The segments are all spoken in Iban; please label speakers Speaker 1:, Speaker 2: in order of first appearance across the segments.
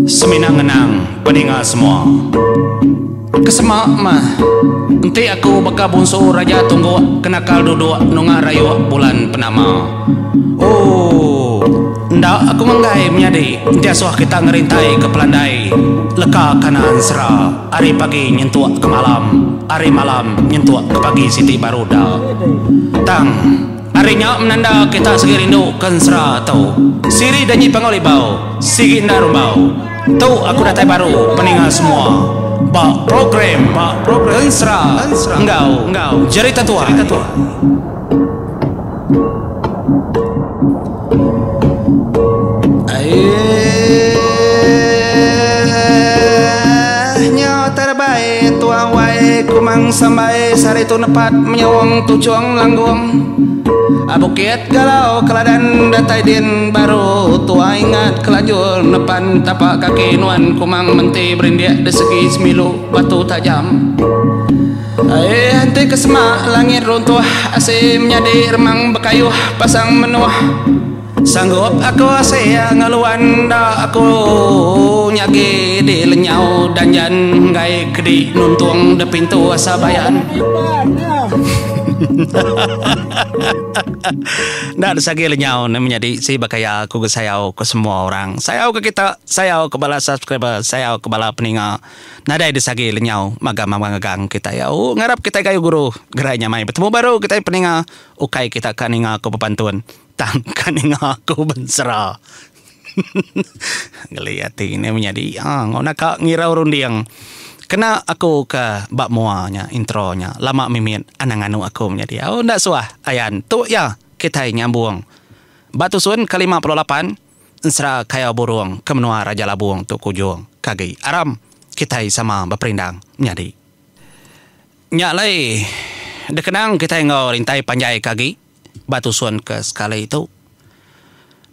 Speaker 1: Semina ngenang peninga semua. Kesema meh enti aku baka bunsu raja tungguk ke nakal duduk nunga rayuk bulan penama. Ooh. Enda aku menggai menyadi enti asuh kita ngerintai ke pelandai leka kana ensera ari pagi nyentuk ke malam ari malam nyentuk ke pagi siti baru da. Tang ari nya menanda kita sigi rindu ke ensera tu. Siri Danyi Panggau Libau sigi enda rumbau. Tu aku datai baru peninga semua ba program Ensera enggau Jerita Tuai. Aih nya terebai tuang wai kumang sambai sehari tu nepat menyung tuchung langgung bukit galau keladan datai din baru tua ingat kelanjur nepan tapak kaki nuan kumang menti berindik di segi semilu batu tajam. Aih enti ke semak langit runtuh asi menyadi remang bekayuh pasang menuh. Sanggup aku asi ngeluan enda aku nyagi di lenyau danjan enggai kedi nuntung de pintu asa bayan. Enda disagi lenyau ne menyadi si baka iya aku sayau ke semua orang. Sayau ke kita, sayau ke bala subscriber, sayau ke bala peninga. Nadai disagi lenyau maga magang kitai au ngarap kitai gayu guru gerai nyamai betemu baru kitai peninga ukai kita ka ninga aku bepantun tang ka ninga aku bensera geli ati ne menyadi ha enggau naka ngirau runding kena aku ke ba mua nya intro nya lama mimit anang nganu aku menyadi au enda suah ayan tu iya kitai nyambung ba tusun ke 58. Ensera Kayau Burung ke menua Raja Labung tu kujung ke agi aram kitai sama beperindang menyadi. Nya alai dikenang kitai enggau rintai panjai ke agi ba tusun ke sekali tu.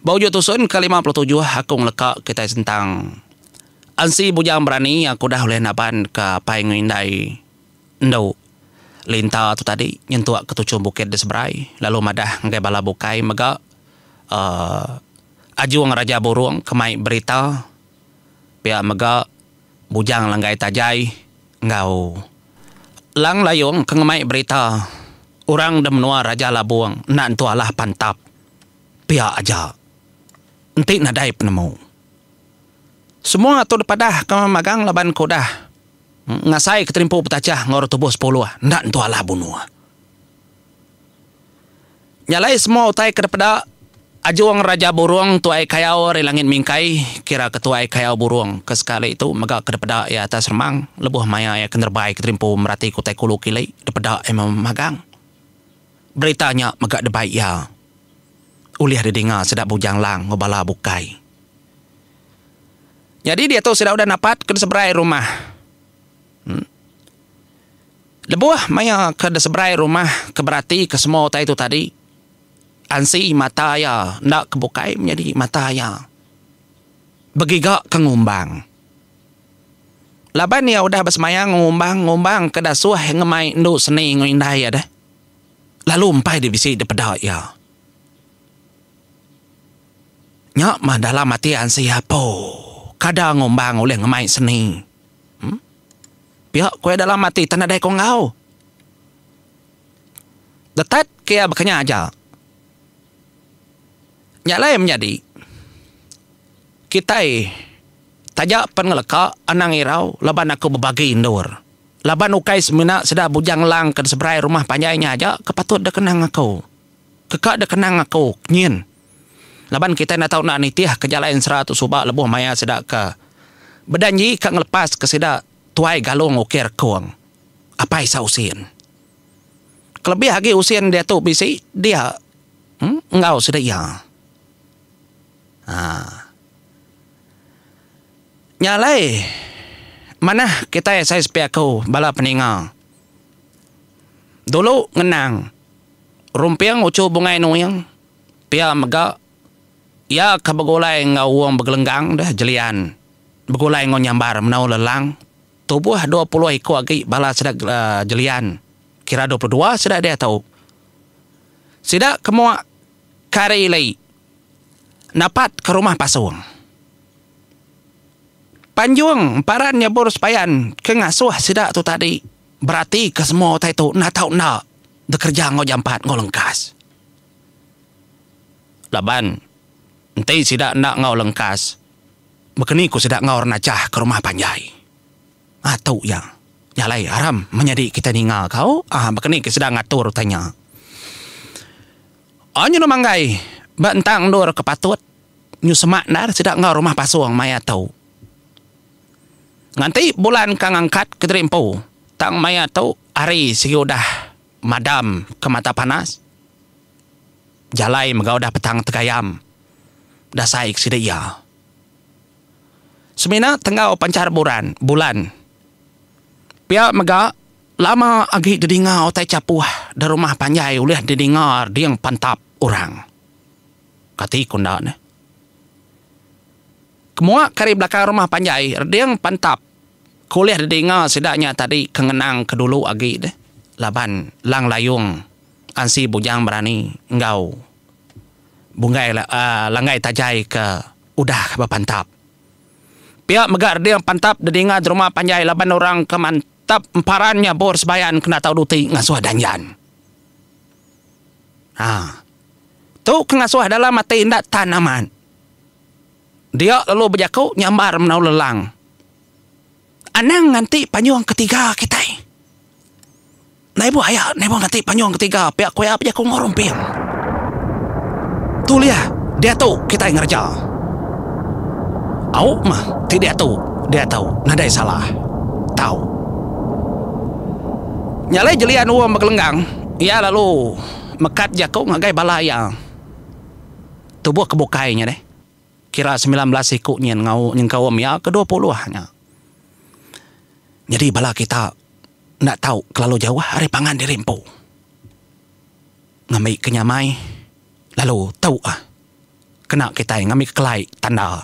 Speaker 1: Ba ujung tusun ke 57 aku ngeleka kitai sentang Ansi Bujang Berani aku udah ulih naban ke apai enggau indai endu Linta tu tadi nyentuk ke tuchung bukit di seberai lalu madah ngagai bala bukai mega uhh Ajung Raja Burung ke mai berita pia mega Bujang Langgai Tajai enggau Lang Layong ke ngemai berita orang da menua Raja Labung enda entu alah pantap pia aja enti nadai penemu. Semua tu dipadah ke magang laban ke udah ngasai ke terimpu betachah enggau tubuh sepuluh enda entu alah bunuh. Nya alai semua utai ke dipeda Ajung Raja Burung Tuai Kayau ari langit mingkai kira ke Tuai Kayau Burung ke sekali tu mega ke dipeda iya atas remang lebuh maya iya ke nerebai ke terimpu merati ke utai kulu kili dipeda iya memagang. Berita nya mega dibai iya ulih didinga sida Bujang Lang enggau bala bukai. Nyadi diatu sida udah napat ke diseberai rumah. Lebuh maya ke diseberai rumah ke beratika semua utai tu tadi, ansi mata iya enda ke bukai menyadi mata iya begiga ke ngumbang. Laban iya udah besemaya ngumbang, ngumbang ke dasuh ngemai endu seni enggau indai iya deh. Lalu empai deh bisi dipeda iya. Nya mah dalam ati ansi apo kada ngumbang ulih ngemai seni. Pia ku iya dalam ati tang nadai ku enggau. Detat ke iya baka nya aja. Nya alai menyadi kitai taja pen ngeleka anang irau laban aku bebagi endur. Laban ukai semina sida Bujang Lang ke diseberai rumah panjai nya aja ke patut dek kenang aku. Ke ka dek kenang aku nyin. Laban kitai enda tau enda nitih ke jalai ensera tu suba lebuh maya sida ke bedanji ka ngelepas ke sida tuai galung ukir kung apai sa usin. Kelebih agi usin diatu bisi dia enggau sida iya. Haa. Nya alai manah kitai sai sepi aku bala peninga dulu ngenang rumping uchu bungai nuing. Pia mega, iya ke begulai enggau wong begelenggang deh jelian begulai enggau nyambar menau lelang tubuh 20 iku agi bala sida jelian kira 22 sida diatu. Sida ke mua ke ari ili napat ke rumah pasung. Panjung emparan nyabur sepayan ke ngasuh sida tu tadi beratika semua utai tu enda tau enda bekereja enggau jampat enggau lengkas. Laban enti sida enda enggau lengkas, baka ni ku sida enggau renachah ke rumah panjai. Aa tu iya. Nya alai aram menyadi kitai ninga kau aa baka ni ke sida ngatur utai nya. Aa nyudah manggai ba entang endur ke patut nyu semak endar sida enggau rumah pasung maya tu. Nganti bulan ka ngangkat kediri empu tang maya tu hari sigi udah madam ke mata panas. Jalai mega udah petang tegayam dasai ke sida iya. Semina tenggau panchar buran, bulan. Pia mega, lama agi didinga utai chapuh da rumah panjai ulih didinga ding pantap orang. Kati ku enda neh. Kemua ke ari belakang rumah panjai reding pantap ke ulih didinga sida nya tadi ke ngenang ke dulu agi deh laban Lang Layung Ansi Bujang Berani enggau Bunggai Langgai Tajai ke udah bepantap. Pia mega reding pantap dedinga deruma panjai laban orang ke mantap emparan nya bor sebayan kena tau duti ngasuh danjan. Ha. Tu ke ngasuh dalam ati enda tan amat. Dia lalu bejaku nyambar menau lelang. Anang nganti panjung ketiga kitai. Naibuh aya naibuh nganti panjung ketiga pia ku iya bejaku enggau Rumping. Tu ulih diatu kitai ngereja. Au mah ti diatu diatu nadai salah. Tau. Nya alai Jelian Wong begelenggang iya lalu mekat jaku ngagai bala iya. Tubuh ke bukai nya deh. Kira 19 iku nyin enggau nyengkaum iya ke 20 nya. Nyadi bala kita enda tau kelalu jauh ari pangan diri empu. Ngambi ke nyamai lalu tu ah kena kitai ngambi ke kelai tanda.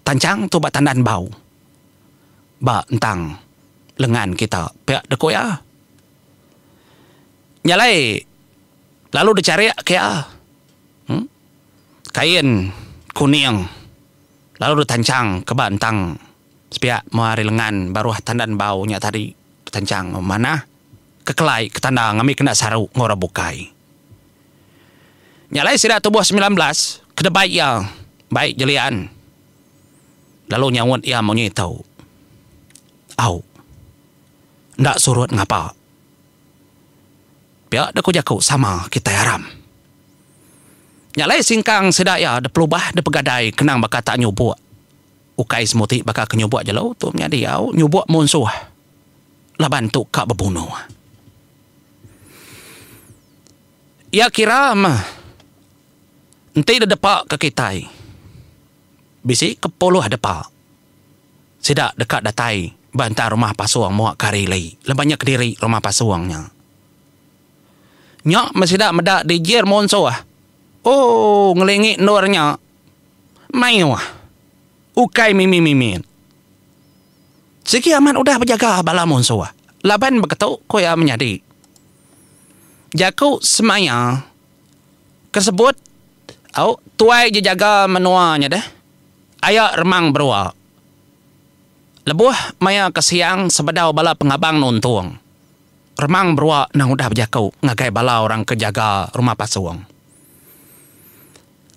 Speaker 1: Tanchang tu ba tandan bau ba entang lengan kita pia deka iya. Nya alai lalu dicharik ke iya. Em Kain kuning lalu ditanchang ke ba entang sepiak mua ari lengan baruh tandan bau nya tadi ditanchang manah ke kelai ke tanda ngambi kena saru enggau orang bukai. Nya alai sida tubuh 19 ke debai iya bai jelian lalu nyaut iya munyi tu. Au. Enda surut ngapa. Pia deka jaku sama kitai aram. Nya alai singkang sida iya depelubah depegadai kenang baka tak nyubuk. Ukai semuti baka ke nyubuk jelu tu menyadi au nyubuk munsuh laban tu ka bebunuh. Iya kira meh enti dedepa ke kitai bisi ke puluh depa sida deka datai ba entar rumah pasung mua ke hari ili laban nya kediri rumah pasung nya. Nya meh sida meda dijir munsuh. Ooh ngelingi endur nya. Mayuh. Ukai mimit-mimit. Sigi amat udah bejaga bala munsuh. Laban beketu ku iya menyadi. Jaku semaya ke sebut au tuai jejaga menua nya deh. Aya Remang Berua. Lebuh maya ke siang sebedau bala pengabang nuntung. Remang Berua endang udah bejaku ngagai bala orang ke jaga rumah pasung.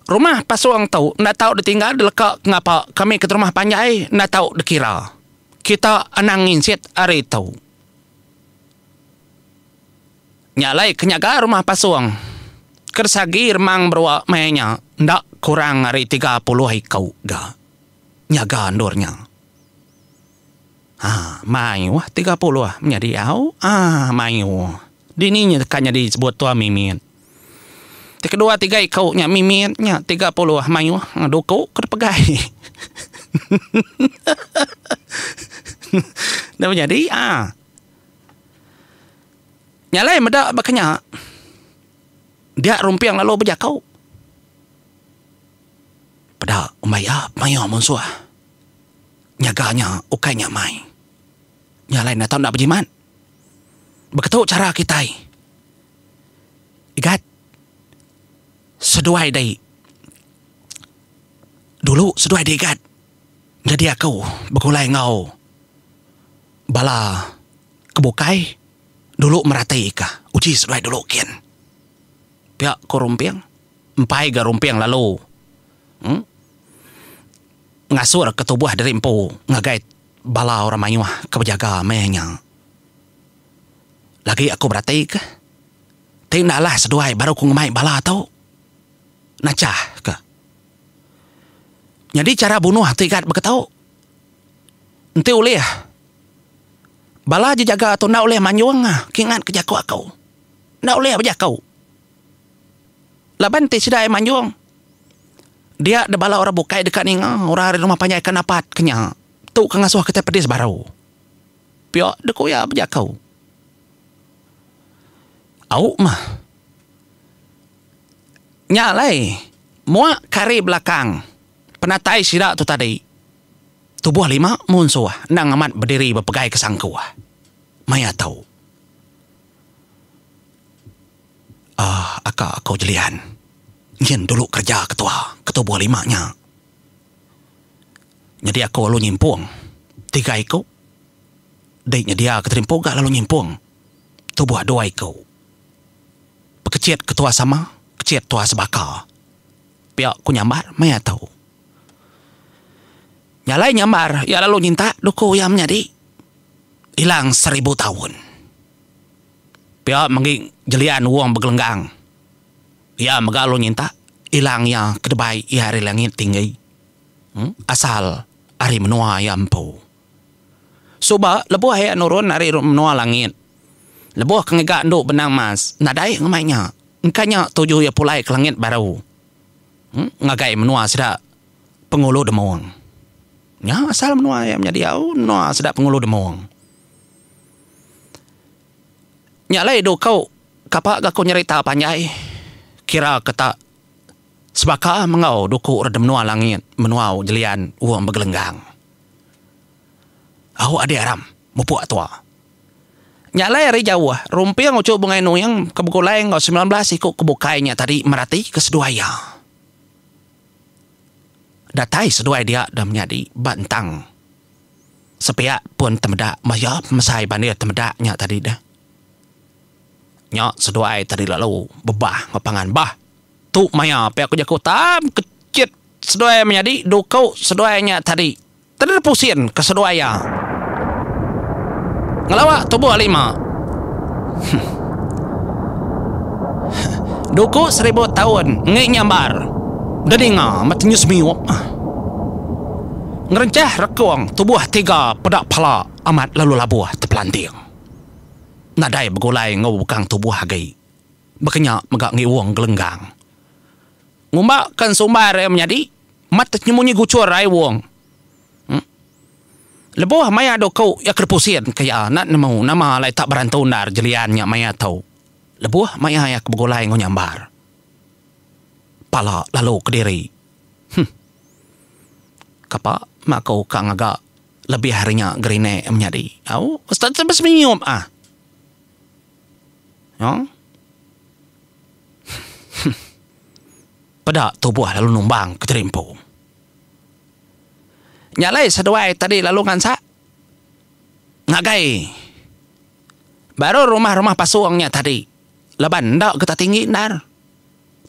Speaker 1: Rumah pasung tu enda tau ditinggal dileka ke ngapa kami ke rumah panjai enda tau dikira. Kita anang nginsit ari tu. Nya alai ke nyaga rumah pasung ke disagi Remang Berua maya nya enda kurang ari 30 iku ga nyaga endur nya. Haa mayuh 30 menyadi au haa mayuh. Dini nya deka nyadi sebut tua mimit. Ti kedua tiga iku nya mimit nya 30 mayuh duku ke dipegai. Enda menyadi haa. Nya alai meda baka nya dia Rumping lalu bejaku. Peda umbai iya mayuh munsuh. Nyaga nya ukai nya mai. Nya alai enda tau enda bejimat. Beketu chara kitai. Igat seduai dei. Dulu seduai dei igat. Nyadi aku begulai enggau bala ke bukai dulu meratika uji seduai dulu kin. Pia ku Rumping. Empai ga Rumping lalu uhh ngasur ke tubuh diri empu ngagai bala orang mayuh ke bejaga meh nya. Lagi aku beratika ti enda alah seduai baru ku ngemai bala tu nachah ka. Nyadi chara bunuh ti igat baka tu. Enti ulih, bala jejaga tu enda ulih manjung ke ingat ke jaku aku. Enda ulih bejaku. Laban enti sida ai manjung, dia deh bala orang bukai deka ninga orang ari rumah panjai ke napat ke nya. Tu ke ngasuh kitai pedis baru. Pia deh ku iya bejaku. Au mah. Nya alai, mua kari belakang penatai sida tu tadi, tubuh lima munsuh endang amat bediri bepegai ke sangkuh. Maya tu. Aaa aka aku jelian. Nyin dulu kereja ketua ke tubuh lima nya. Nyadi aku lalu nyimpung tiga iku. Dei nyedia ke terimpu ga lalu nyimpung tubuh dua iku. Pekechit ketua sama, kechit tua sebaka. Pia ku nyambar maya tu. Nya alai nyambar iya lalu nyinta duku iya menyadi ilang seribu taun. Pia menggi jelian wong begelenggang. Iya mega lalu nyinta ilang iya ke debai iya ari langit tinggi asal ari menua iya empu. Suba lebuh iya nurun ari menua langit, lebuh ke ngiga endu benang mas, nadai ngemai nya. Engka nya tuju iya pulai ke langit baru ngagai menua sida Pengulu Demong. Nya asal menua iya menyadi au menua sida Pengulu Demong. Nya alai du ko kapa ga ku nyerita panjai kira ke tak sebaka enggau duku re menua langit menua jelian wong begelenggang. Au adi aram mupuk tua. Nya alai ari jauh, Rumping uchu Bungai Nuing ke begulai enggau 19 iku ke bukai nya tadi meratika seduai iya. Datai seduai dia dah menyadi ba entang sepiak pun temedak maya pemesai bandir temedak nya tadi deh. Nya seduai tadi lalu bebah enggau pangan bah. Tu maya pia ku jaku tam kechit seduai menyadi duku seduai nya tadi. Tedeh pusin ke seduai iya. Ngelawa tubuh lima. Duku seribu taun enggi nyambar dedinga metenyu semiup. Ngerencah rekung tubuh tiga peda pala amat lalu labuh tepelanting. Nadai begulai enggau bukang tubuh agi. Baka nya mega enggi wong gelenggang. Ngumba ke ensumbar iya menyadi mat nyemunyi guchur ai wong. Lebuh maya duku iya ke pusin ke iya enda nemu nama alai tak berantu endar jelian nya maya tu. Lebuh maya iya ke begulai enggau nyambar. Pala lalu kediri. Huh. Kapa meh aku ka ngaga lebih ari nya gerinek menyadi. Au semenyup ah. Huh. Peda tubuh lalu numbang ke terimpu. Nya alai seduai tadi lalu ngansak ngagai baru rumah-rumah pasung nya tadi laban enda ke tinggi endar.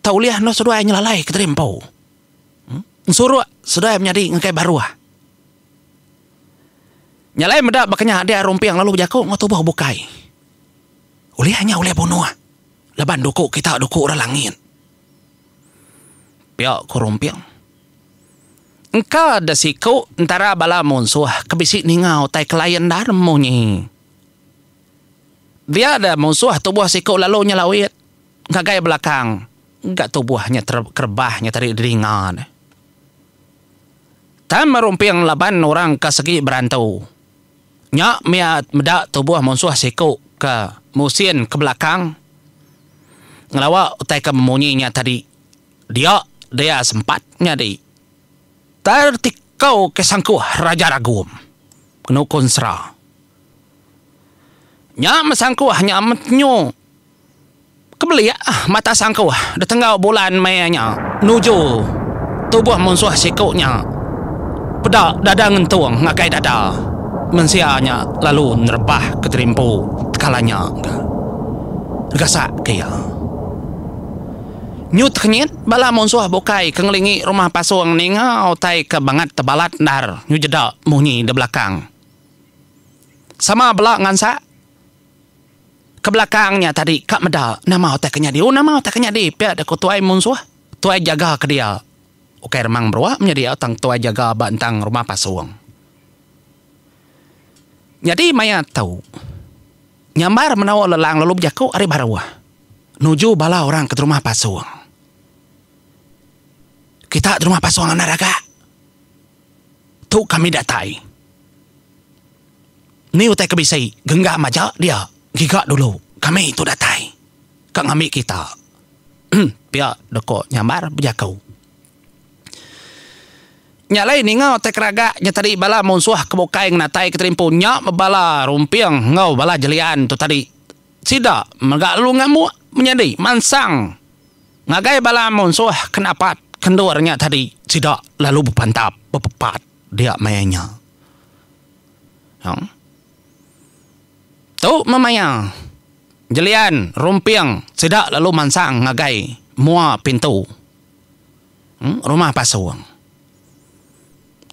Speaker 1: Tau ulih endur seduai nyelalai ke terimpu. Ensuruk seduai menyadi ngagai baruh. Nya alai meda baka nya dia Rumping lalu bejaku enggau tubuh bukai. Ulih nya ulih bunuh laban duku kita duku orang langit. Pia ku Rumping. Engka da siku entara bala munsuh ke bisi ninga utai ke lain endar munyi. Dia da munsuh tubuh siku lalu nyelawit ngagai belakang ga tubuh nya kerebah nya tadi didinga ne. Tang merumping laban orang ke segi berantu. Nya mia meda tubuh munsuh siku ke musin ke belakang ngelawa utai ke memunyi nya tadi. Dia dia sempat nyadi tertikau ke sangkuh Raja Ragum kenu ku ensera. Nya meh sangkuh nya metenyu. Kebelik mata sangkuh ditenggau bulan maya nya nuju tubuh munsuh siku nya. Peda dada ngentung ngagai dada mensia nya lalu nerebah ke terimpu tekala nya ga. Gasak ke iya. Nyu tekenyit bala munsuh bukai ke ngelingi rumah pasung ninga utai ke bangat tebalat endar nyu jeda munyi di belakang. Sama bela ngansak ke belakang nya tadi ka meda nama utai ke nyadi. Oh nama utai ke nyadi pia deh ku tuai munsuh tuai jaga ke dia. Ukai remang berua menyadi tang tuai jaga ba entang rumah pasung. Nyadi maya tu nyambar menawa lelang lalu bejaku ari baruh nuju bala orang ke rumah pasung. Kita rumah pasung enda raga. Tu kami datai. Ni utai ke bisi genggam aja dia giga dulu kami tu datai ka ngambi kita. Pia deka nyambar bejaku. Nya alai ninga utai keragak nya tadi bala munsuh ke bukai ngenatai ke terimpu nya bebala rumping enggau bala jelian tu tadi. Sida mega lalu ngamuk menyadi mansang ngagai bala munsuh ke napat ke endur nya tadi sida lalu bepantap bepepat dia maya nya. Tu meh maya Jelian Rumping sida lalu mansang ngagai mua pintu rumah pasung.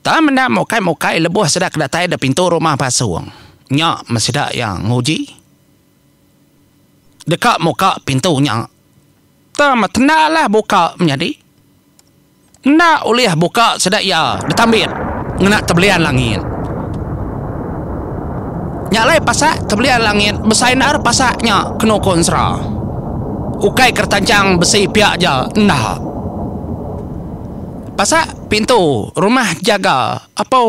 Speaker 1: Tang menda mukai-mukai lebuh sida ke datai da pintu rumah pasung nya meh sida iya nguji deka muka pintu nya. Tang meh tenda lah buka menyadi. Enda ulih buka sida iya ditambit ngena tebelian langit. Nya alai pasak tebelian langit besai endar pasak nya kenu ku ensera. Ukai keretanchang besi pia aja enda. Pasak pintu rumah jaga apo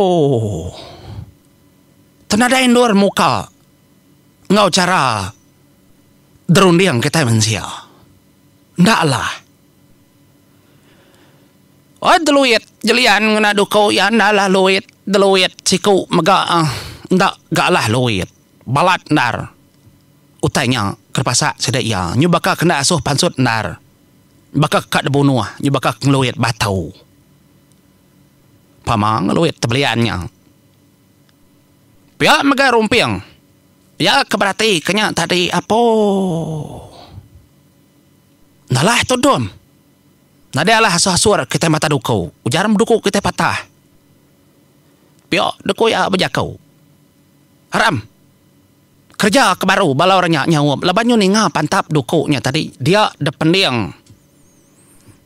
Speaker 1: tenadai endur muka enggau chara derunding kitai mensia. Enda alah. Oi deluit jelian ngena duku iya enda alah luit deluit siku mega enda ga alah luit balat endar utai nya ke pasak sida iya nyu baka ke enda asuh pansut endar baka ka dibunuh nyu baka ke ngeluit batu pama ngeluit tebelian nya. Pia mega rumping iya ke berati ke nya tadi apo. Nalah tu dom. Nadai alah asur-asur kitai mata duku. Ujar duku kitai patah. Pia duku iya bejaku. Aram. Kereja ke baru bala orang nya nyaup laban nyu ninga pantap duku nya tadi dia depending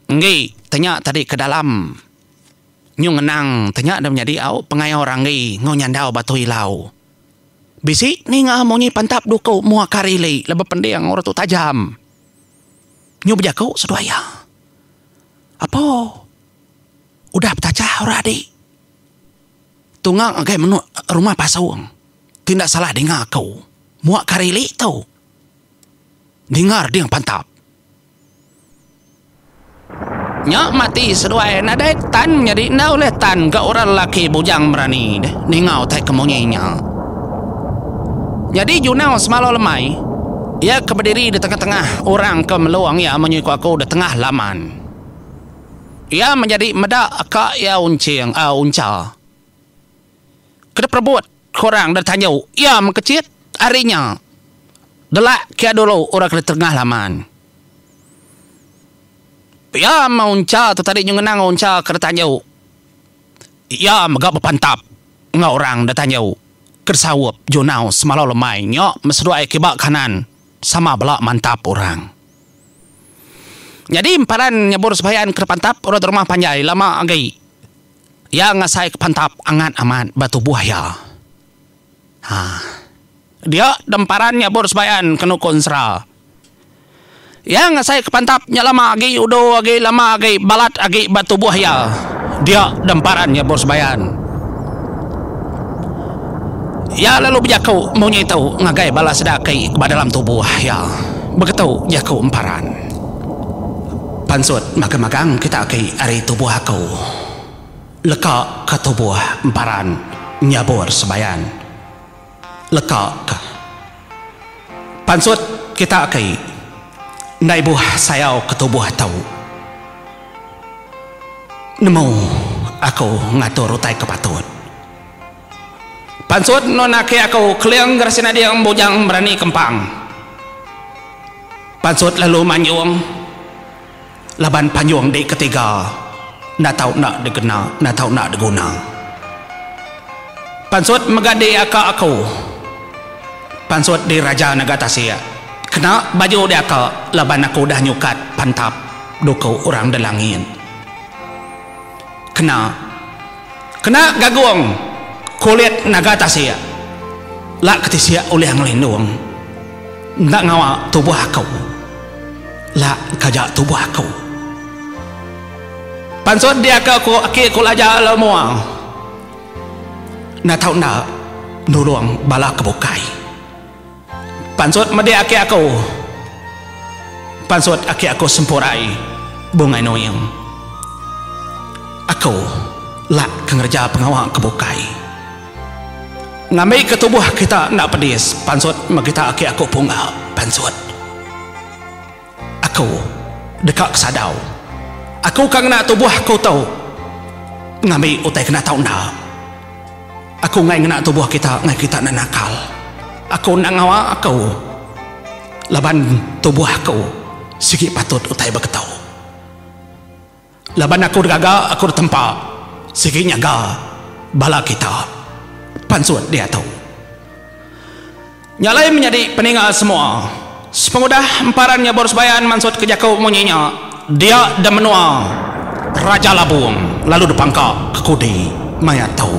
Speaker 1: enggi te nya tadi ke dalam nyu ngenang te nya da menyadi au pengayau ranggi enggau nyandau batu ilau. Bisi ninga munyi pantap duku mua kari ili laban pending orang tu tajam. Nyu bejaku seduai iya. Apo udah betachah orang adi tunga ngagai menu rumah pasung ti enda salah dinga aku mua kari ili tu. Dinga reding pantap. Nya mati seduai nadai tan nyadi enda ulih tan ga orang lelaki bujang berani deh ninga utai ke munyi nya. Nyadi Junau semalau lemai iya ke bediri di tengah-tengah orang ke melung iya munyi ku aku di tengah laman. Iya menjadi meda ka iya unching aaa uncha. Ke diperebut ke orang da tanju iya mengkechit ari nya. Delak kia dulu orang ke di tengah laman. Iya meh uncha tu tadi nyu ngenang uncha ke ditanju. Iya mega bepantap enggau orang da tanju ke disaup Junau semalau lemai nya meh seduai kiba kanan sama bela mantap orang. Nyadi emparan nyebur sebayan ke dipantap orang da rumah panjai lama agi iya ngasai ke pantap angat amat ba tubuh iya. Ha. Dia demparan nyabur sebayan kenu ku ensera. Iya ngasai ke pantap nya lama agi udu agi lama agi balat agi ba tubuh iya. Dia demparan nyabur sebayan. Iya lalu bejaku munyi tu ngagai bala sida aki ba dalam tubuh iya. Beketu jaku emparan. Pansut magang-magang kita aki ari tubuh aku. Leka ka tubuh emparan nyabur sebayan. Leka ka. Pansut kita aki enda ibuh sayau ke tubuh tu. Nemu. aku ngatur utai ke patut. Pansut nun aki aku Keling Gerasi Nading Bujang Berani Kempang. Pansut lalu manjung laban panjung di ketiga enda tau enda dikena enda tau enda diguna. Pansut mega di aka aku. Pansut di Raja Naga Tasik kena baju di aka laban aku udah nyukat pantap duku orang di langit. Kena. Kena gagung kulit naga tasik la ke tisik ulih ngelindung enda ngawa tubuh aku la kaja tubuh aku. Pansut dia ke ku aki ku laja lalu mua enda tau enda nulung bala ke bukai. Pansut medi aki aku. Pansut aki aku Sempurai Bungai Nuing. Aku lak ke ngereja pengawa ke bukai. Ngambi ke tubuh kita enda pedis pansut meh kita aki aku Pungga pansut. Aku deka ke sadau. Aku ka ngena tubuh aku tu ngambi utai kena tau enda. Aku enggai ngena tubuh kita enggai kita enda nakal. Aku enda ngawa aku laban tubuh aku sigi patut utai beketu. Laban aku digaga aku ditempa sigi nyaga bala kita pansut diatu. Nya alai menyadi peninga semua sepengudah emparan nyabur sebayan mansut ke jaku munyi nya dia da menua Raja Labung lalu dipangka ke kudi maya tu.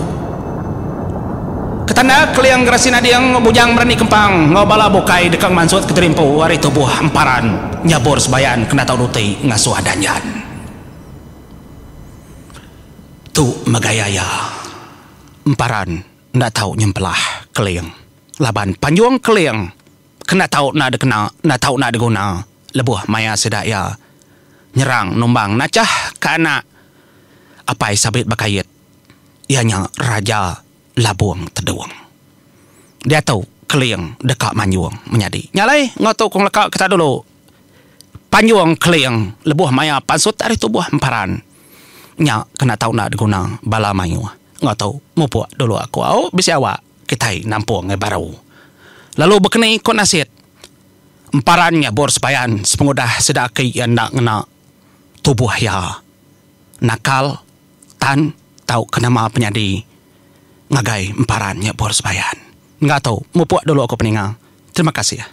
Speaker 1: Ketanda Keling Gerasi Nading Bujang Berani Kempang enggau bala bukai deka ngemansut ke terimpu ari tubuh emparan nyabur sebayan kena tau duti ngasuh danjan. Tu megaya iya emparan enda tau nyempelah Keling laban panjung Keling kena tau enda dikena enda tau enda diguna lebuh maya sida iya nyerang numbang nachah ke anak Apai Sabit Bekait iya nya Raja Labung Tedung. Diatu Keling deka manjung menyadi. Nya alai enggau tu ku ngeleka kita dulu. Panjung Keling lebuh maya pansut ari tubuh emparan nya kena tau enda diguna bala mayuh. Enggau tu mupuk dulu aku au bisi awak kitai nampung ngai baru. Lalu bekeni ku nasit emparan nya bor sebayan sepengudah sida aki iya enda ngena tubuh iya nakal tan tauka nama penyadi ngagai emparan nya bor sebayan. Enggau tu mupuk dulu aku peninga. Terima kasih.